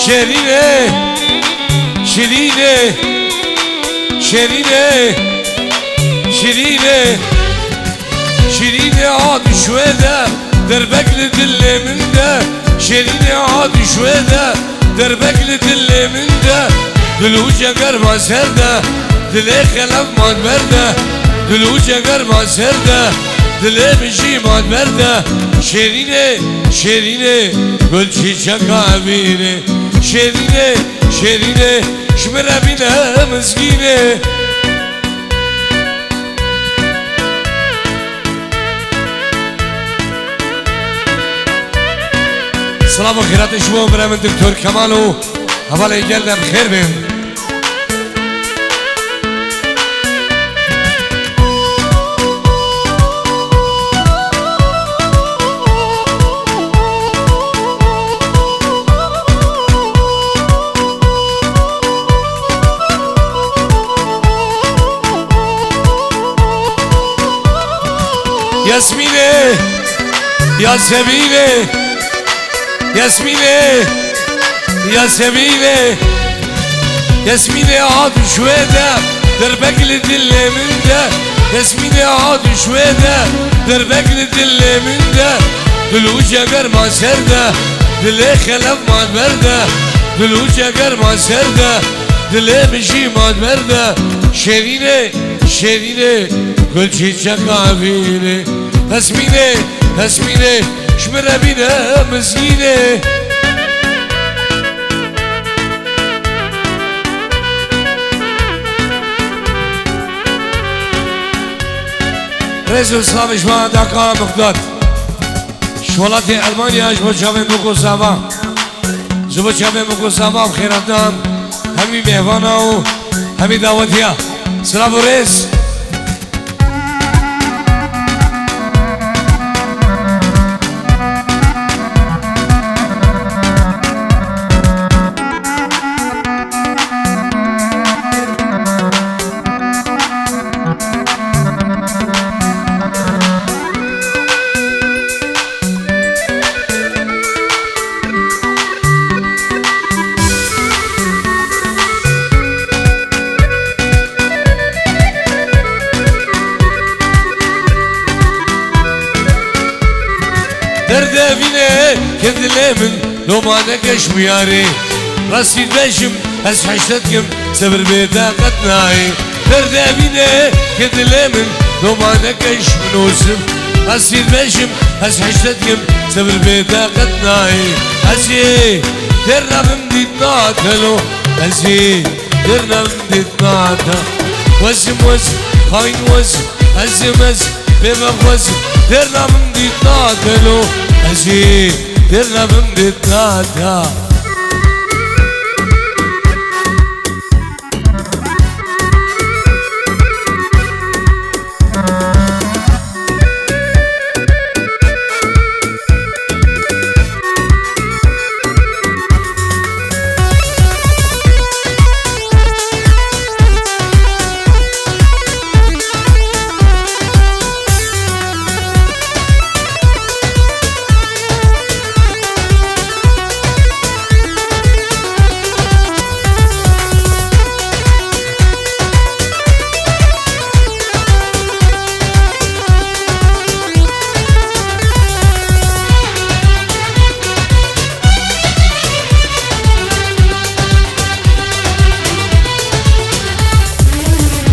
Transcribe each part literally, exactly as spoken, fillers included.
Şêrînê, şîrînê, şêrînê, şîrînê, şîrînê a dişwê de, derbek li dilê min de. Şêrînê a dişwê de, derbek li dilê min de. Dil û ceger ma ser de, dilê xelef ma ber de. Dil û ceger ma ser de, dilê min jî ma ber de. Şêrînê, şêrînê, gul çîçeka evînê. Şêrînê, şêrînê, ji min re bîne mizgînê. Silav û xêratê ji bo birê min Doktor Kemal û hevalê gel de bi xêr bên. Yasmînê, Yasemînê, Yasmînê, Yasemînê, Yasmînê a dişwê de, derbek li dilê min de. Yasmînê a dişwê de, derbek li dilê min de. Dil û ceger ma ser de, dilê xelef ma ber de. Dil û ceger ma ser de, dilê min jî ma ber de. Şêrînê, şêrînê, gul çîçeka evînê. Hesmînê, hesmînê, ji min re bîne mizgînê. Rêz û slavê ji we daka Mixdat. Ji welatê Elmanya ji bo çavên Miko Sava. Ji bo çavên Miko Sava û xêratan hemî mêvana û hemî dawetiya. Silav û rêz. Derdevîne ke dilê min loma neke ji wiyarê. Rastî dibêjim ez heşte dikim, sebir bê te qet nayê. Derdevîne ke dilê min loma neke ji min û zim. Rastî dibêjim ez heşte dikim, sebir bê te qet nayê. Ez ê têr nabim dîtina te lo. Ez ê têr nabim dîtina te. Wezim wezim, xayîn wezim, ezim ezim, bêbexwezim, têr nabim dîtina te lo. Ez ê têr nabim dîtina te.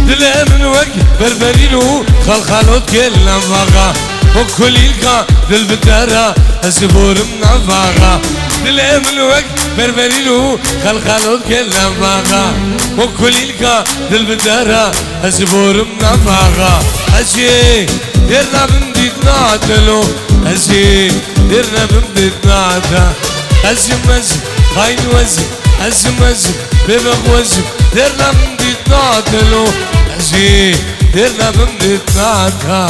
Dilê min wek berberîn û xelxalot gelem vaxa. Wek kulîlka dil bi te re ez borim navaxa. Dilê min wek berberîn û xelxalot gelem vaxa. Wek kulîlka dil bi te re ez borim navaxa. Ez ê têr nabim dîtina te lo. Ez ê têr nabim dîtina te. Ezim ezim, xayîn wezim, ezim ezim, bêbexwezim, têr nabim dîtina te lo. Ez ê têr nabim dîtina te.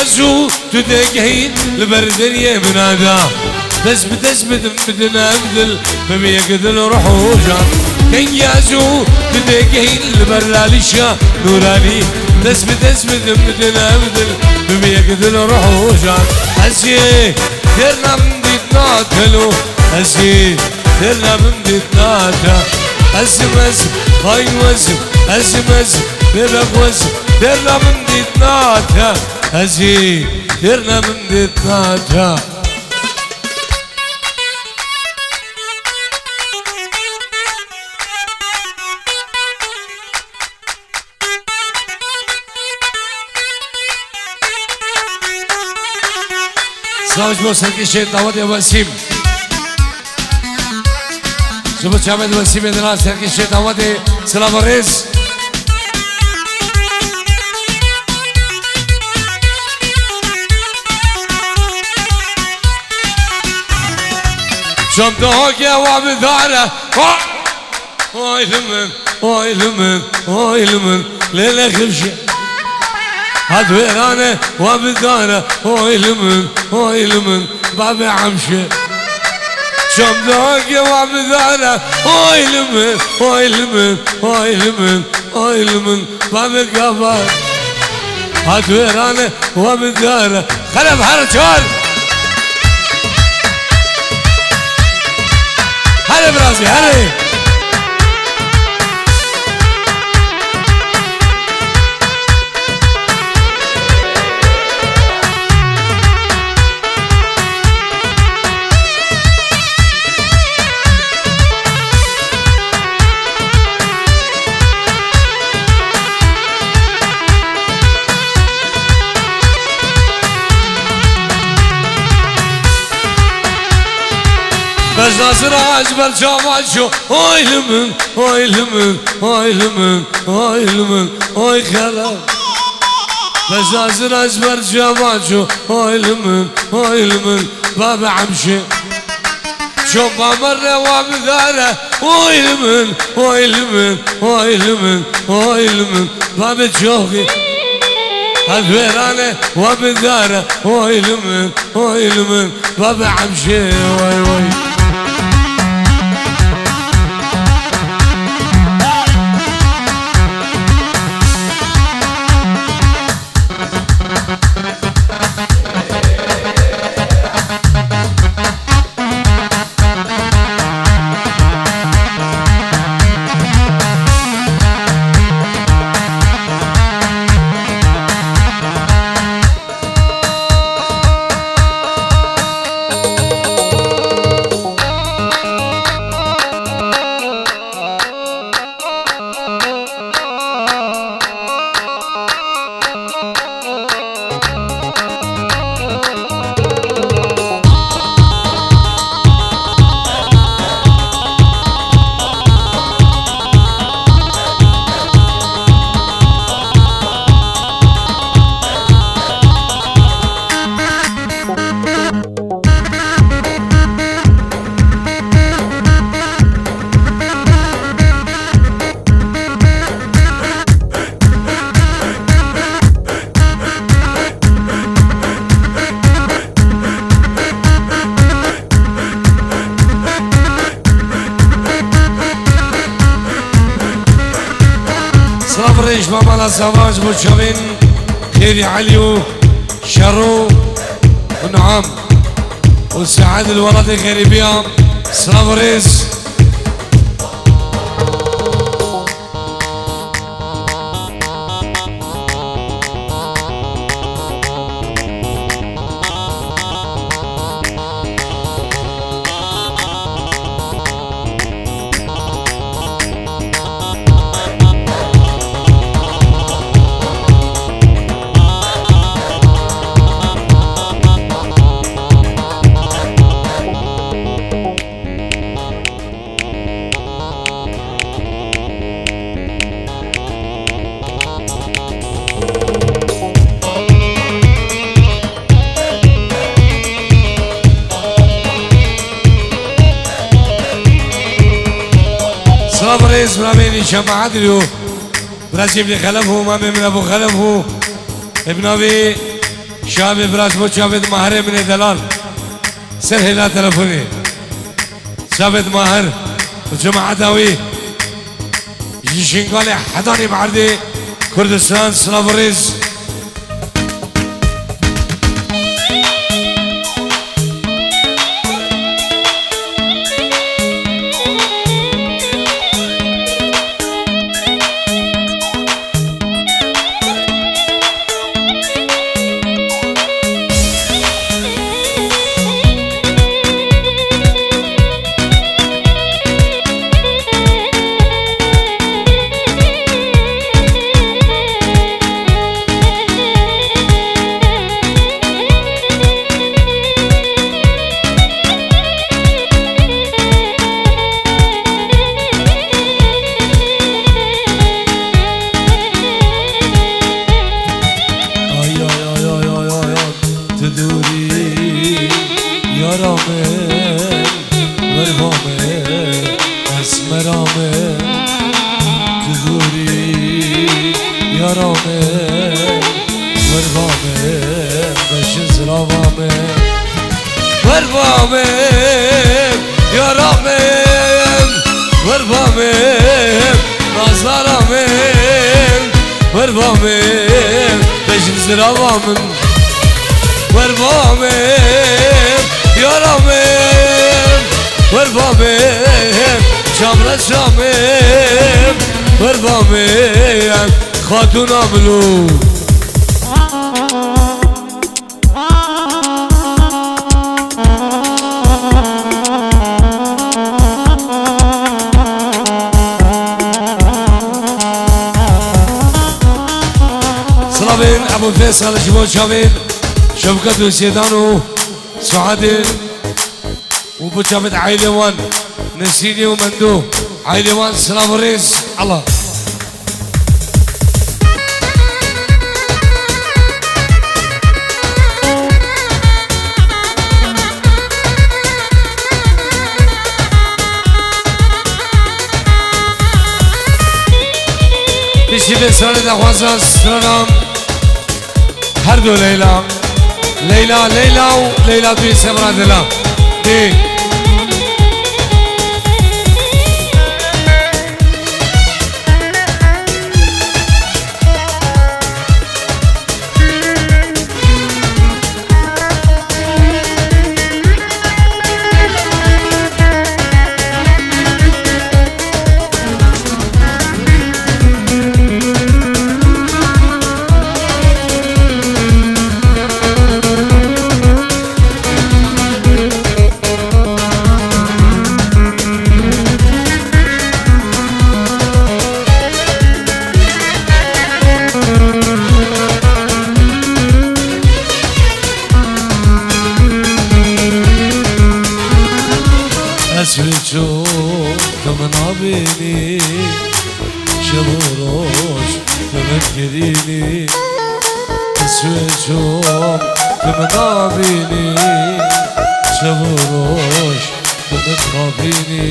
Zû tu dê gehîn li ber deriyê min a da. Dest bi dest bidin, bidin ev dil, bibin yek dil ruh û can. Kengî ya zû tu dê gehîn li ber lalîşa nûranî. Dest bi dest bidin, bidin ev dil, bibin yek dil ruh û can. Ez ê têrna min dît na telo, ez ê têrna min dît na te. Ez im ez, vay wez, ez im ez, bêbek wez, têrna min dît na te. Ez ê têrna min dît na te. Silav ji bo serkêşê dawetê Wesîm. Ji bo çavên Wesîmê dina serkêşê dawetê silav û rêz. Çam dahake wa bidare. Oy li min, oy li min, oy li min, lêlê xifşe. Hat wêrane wa bidare, oy li min, oy li min, babê Emşe. Çam dahake wa bidare, oy li min, oy li min, oy li min, oy li min, babê Gabar. Hat wêrane wa bidare. Xelef her çar. Hele birazî, hele. Bez nazira ez ber çava ço. Oy li min, oy li min, oy li min, oy li min, oy xela. Bez nazira ez ber çava ço. Oy li min, oy li min, baba Emşe. Çoba merre wa bidare, oy li min, oy li min, oy li min, oy li min, babê çoxî. Ez wêrane wa bidare, oy li min, oy li min, babê Emşê, oy, oy. Silav rêj mamala Savaş bo çavên Xêrî Elî û Şero û Nuam û Sead li welatê xerîbiya. Silav rêz. Silav rêz, biravê nîşe Bahadir û birazî Îbnî Xelef û mamê min Ebû Xelef û ê bi navê Şabê biraz bo çavêt Mahirê min ê delal. Ser hêla telefonê. Çavêt Mahir û cemaeta wî ji Şingalê hetanî bi erdê Kurdistan, silav û rêz. Ay, ay, ay, ay, ay, ay, ay, ay. Tu dûrî, yara min, werva min, esmera min. Tu dûrî, yara min, werva min, beşin zirava min. Werva min, yara min, werva min, nazlara min, werva min, beşin zirava min. Werva min, yara min, werva min, çavreşa min, werva min, xatûna min û. Silavên Ebû Feysel ji bo çavên Şevket û Sêdan û Suadê û bo çavên aîlê wan Nesînê û Mendo. Aîlê wan silav û rêz. Allah. Piştî vê stranê daxwaza strana her du Leyla. Leyla, Leyla û Leyla tu yê sebra dila. Dê. Ez wê çûm tu min nabînî, şev û roj tu min kirînî. Ez wê çûm tu min nabînî, şev û roj tu min dixapînî.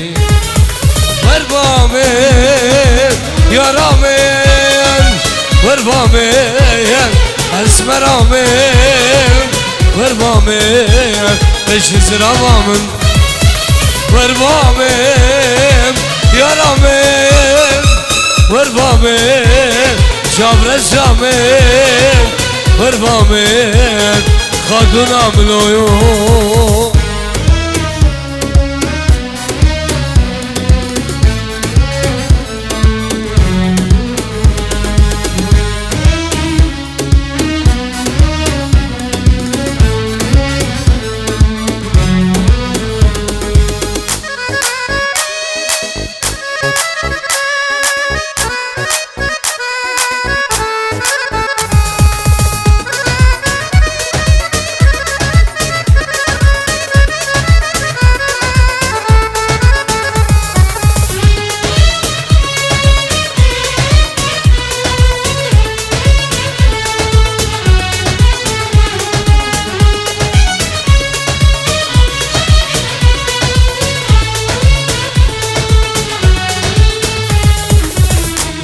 Werva min, yara min, werva min, esmera min, werva min, beşin zirava min. Werva min, yara min, werva min, çavreşa min, werva min, xatûna min oyo.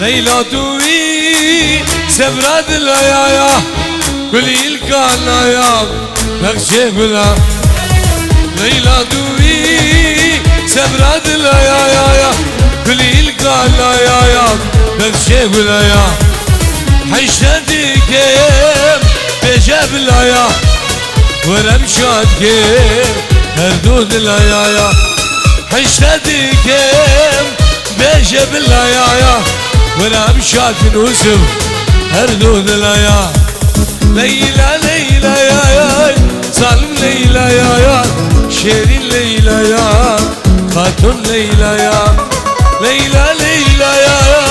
Leyla tu wî sebra dilaya ya. Gulî îlka laya, bexçê gula. Leyla dûvî sebra dila ya ya ya. Gulî îlka laya ya, bexçê gula ya. Heşte dikem bêje bila ya. Werem şad ke her du dila ya ya. Heşte dikem bêje bila ya ya. Werem şad nûsim her du dila ya. Leyla, Leyla ya ya, zalim Leyla ya ya, şêrîn Leyla ya, xatun Leyla ya. Leyla, Leyla ya ya,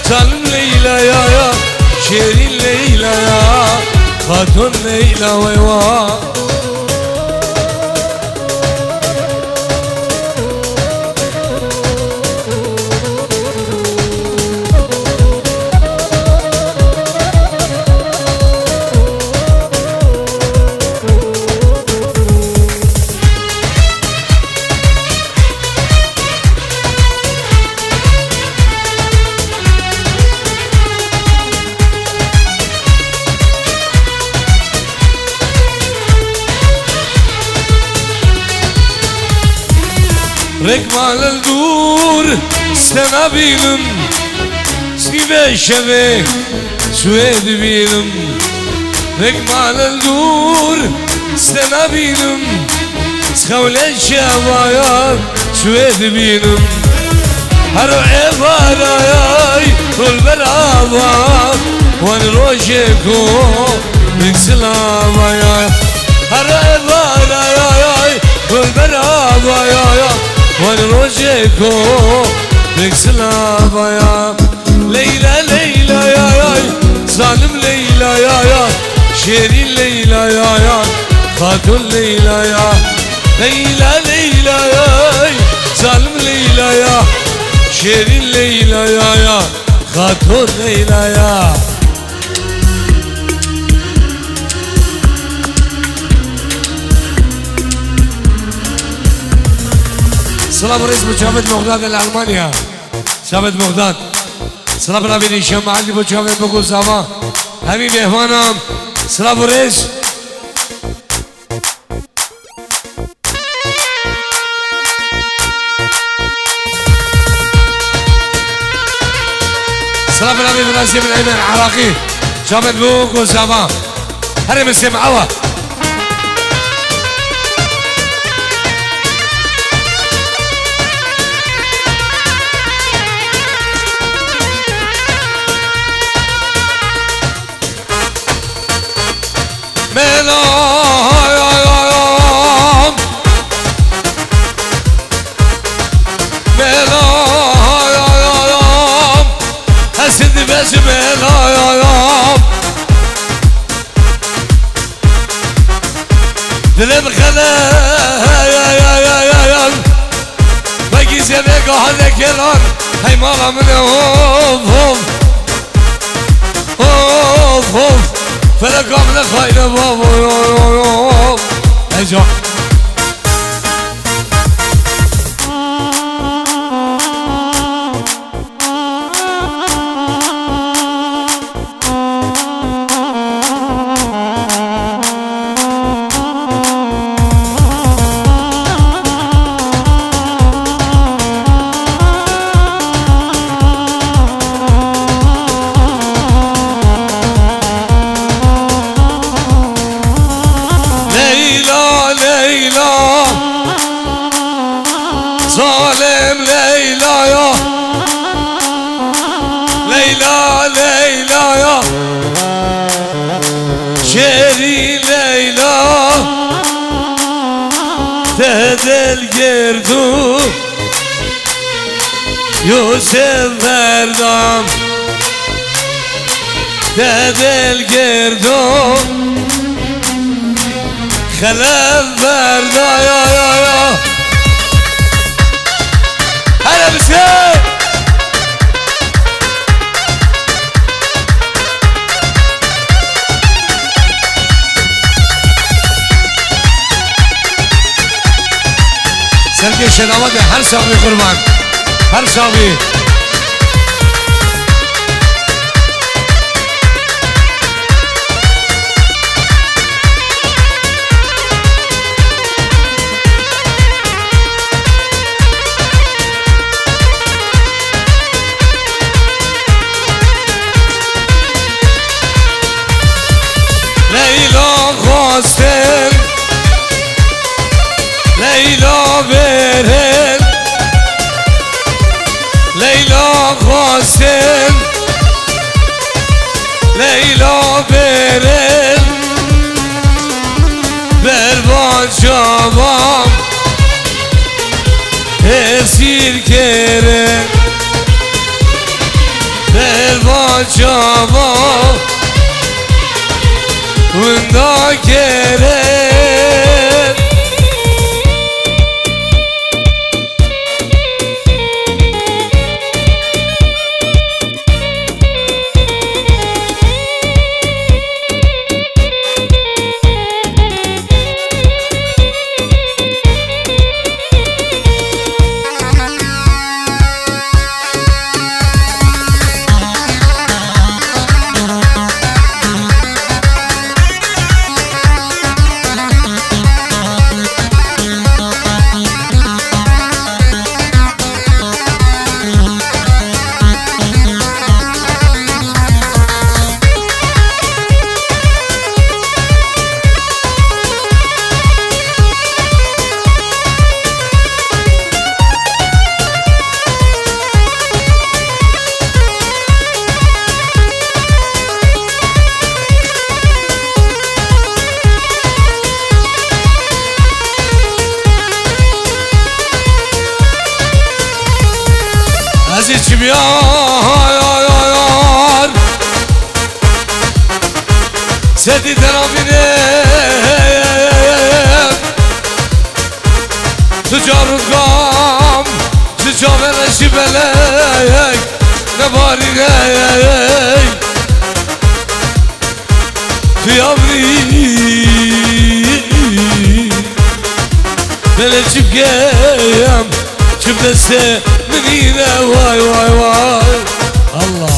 zalim Leyla ya ya, şêrîn Leyla ya, xatun Leyla, wey wa. Rêk malil dûr, stena bînim, sîvê şevê suê dibînim. Rêk malil dûr, stena bînim, xewlê şevaya suê dibînim. Her êvarayay, gul berava, wan rojê ku rêk silavaya. Her êvarayay, gul berava ya ya, wan rojê ku rêk silavaya. Leyla, Leyla ya ya, zalim Leyla ya ya, şêrîn Leyla ya ya, xatun Leyla ya. Leyla, Leyla ya, zalim Leyla ya, şêrîn Leyla ya ya, xatun Leyla ya. Silav û rêz bo Çavêt Moxdad li Almanya. Çavêt Moxdad. Silav û rêz bo Şema Elî bo Çavêt Bogosava. Hemî mêhmanan silav û rêz. Silav û rêz bo Nasîr Eymen Iraqî. Çavêt Bogosava. Herê min sêm awa. Melayam. Melayam. Hesin dibêjim melayam. Dilê min xele, hey, hey, hey. Vegî zêvê gahane kelan, hey mala min e, of, of. Of, of. Feleka min e xayne, of, of, of, of. Hey, can. Leyla, Leyla. Zalim Leylaya. Leyla, Leylaya. Şêrîn Leyla. Te dil girdu. Yusuf Verdam. Te dil girdu. Xelef berda ya ya ya. Hele bize. Serkê şedawat e, her sax bî qurban. Her sax bî. Leyla bêrin, Leyla xwestin, Leyla bêrin, berba çavan hêsîr kirin, berba çavan winda kirin. Ez ê çi biyar, sedî deravîne. Tu carû gam ji çavê re jî belek nebarîne. Tu yavrî belê çi bikêm, çi bi destê min îne, way, way, way. Allah.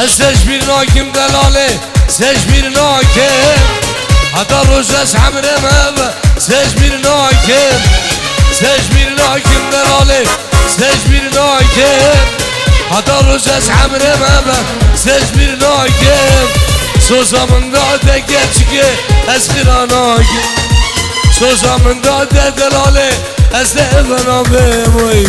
Ez te ji bîr nakim delalê, ez te ji bîr nakim. Heta roj ez hemrê me be, ez te ji bîr nakim. Ez te ji bîr nakim delalê, ez te ji bîr nakim. Heta roj ez hemrê me be, ez te ji bîr nakim. Soza min dade keçikê, ez xira nakim. Soza min dade delalê, ez te vena bêm wey.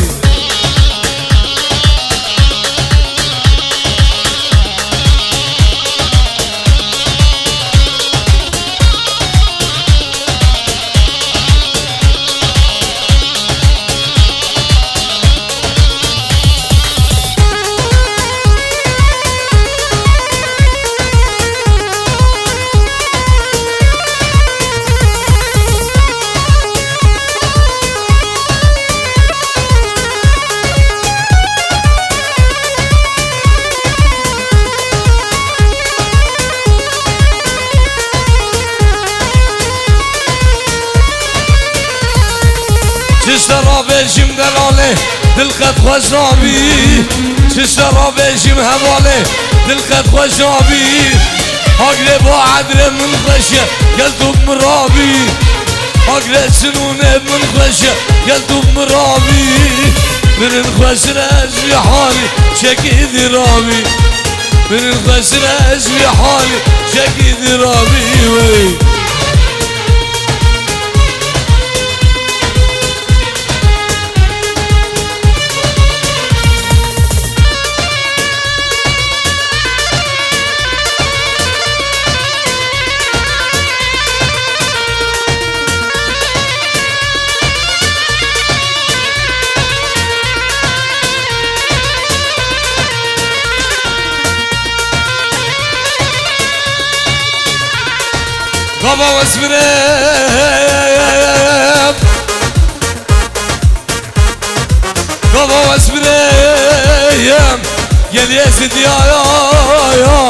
Çi şerabê jim delalê, dil qet xweş nabî. Çi şerabê jim hevalê, dil qet xweş nabî. Agre ba edre min xweş e, gel tu bi min rabî. Agre sinûnê min xweş e, gel tu bi min rabî. Birin xweşir ez vî halî, çekî dî rabî. Birin xweşir ez vî halî, çekî dî rabî wey. Gava wesbirê. Gava wesbirê. Geliyê zidiyaya ya.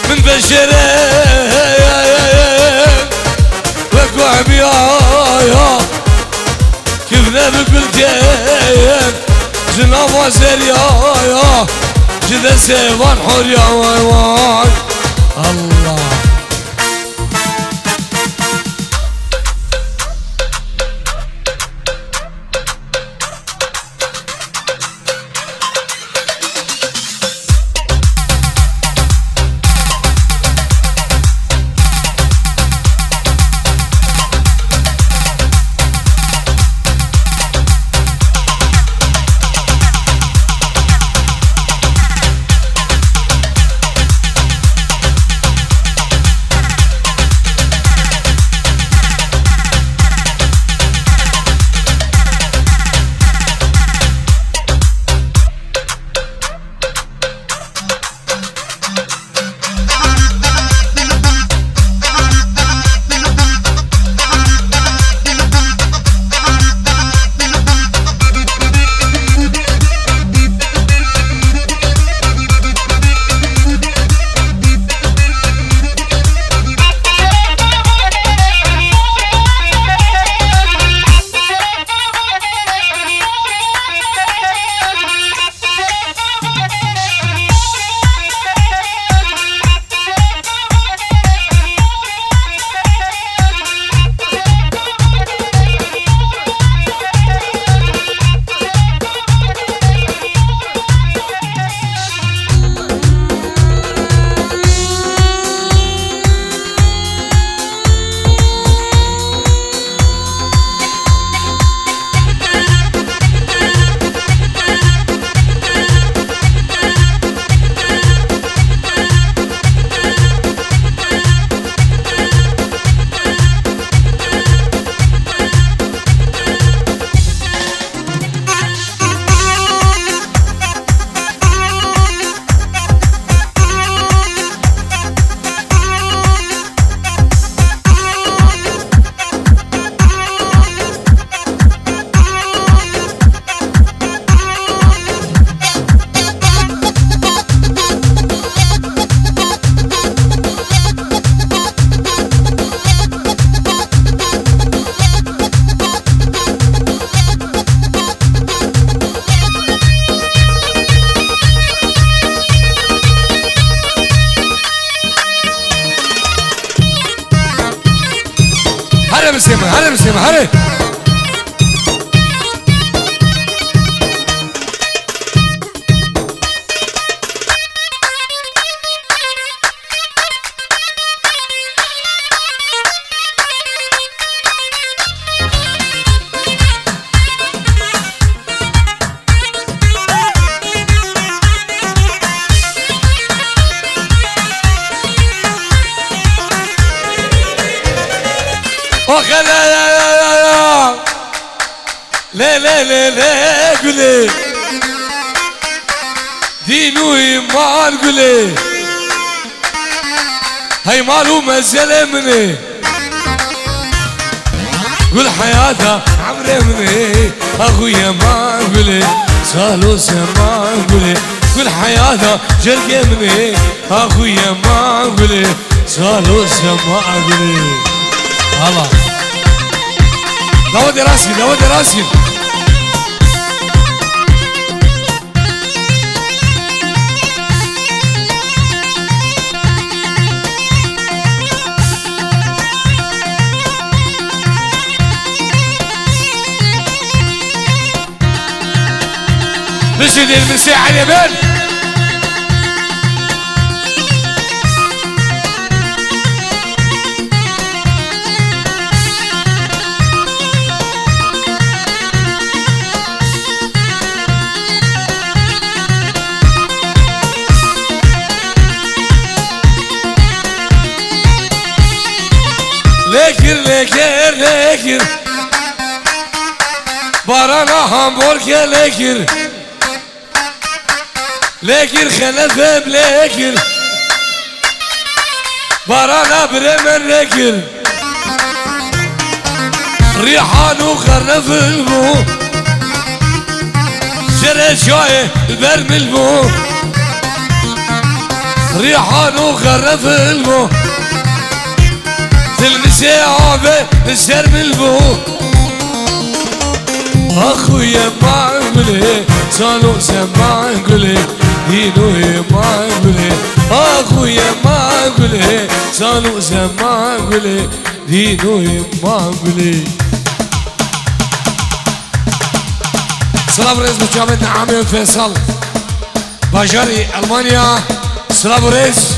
Min beşêre wek guhmiya. Te bi kulkeyek ji nava zeryaya, ji destê van horiya, way way. Allah. Here bi sê min, here bi sê min, here. Oxe le le le le le. Le le le le gulê. Dîn û îman gulê. Hey mal û mezelê min ê. Gul heyata emrê min ê. Axuye ma gulê. Salo sema gulê. Gul heyata cergê min ê. Axuye ma gulê. Salo sema gulê. Allah. Dawa derasî, dawa derasî. Bişidin misê Elê bin. Lêkir, lêkir, lêkir. Barana Hamburgê lêkir. Lêkir xelefem lêkir. Barana Bremen lêkir. Rîhan û xerefil bû. Şerê çayê bermil bû. Rîhan û xerefil bû. Dilmisê avê sermil bû. Axuye ma gulê, zalo zema gulê, dînoyê ma gulê. Axuye ma gulê, zalo zema gulê, dînoyê ma gulê. Silav rêz bi çavên Amê Feysal. Bajarî Almanya. Silav rêz.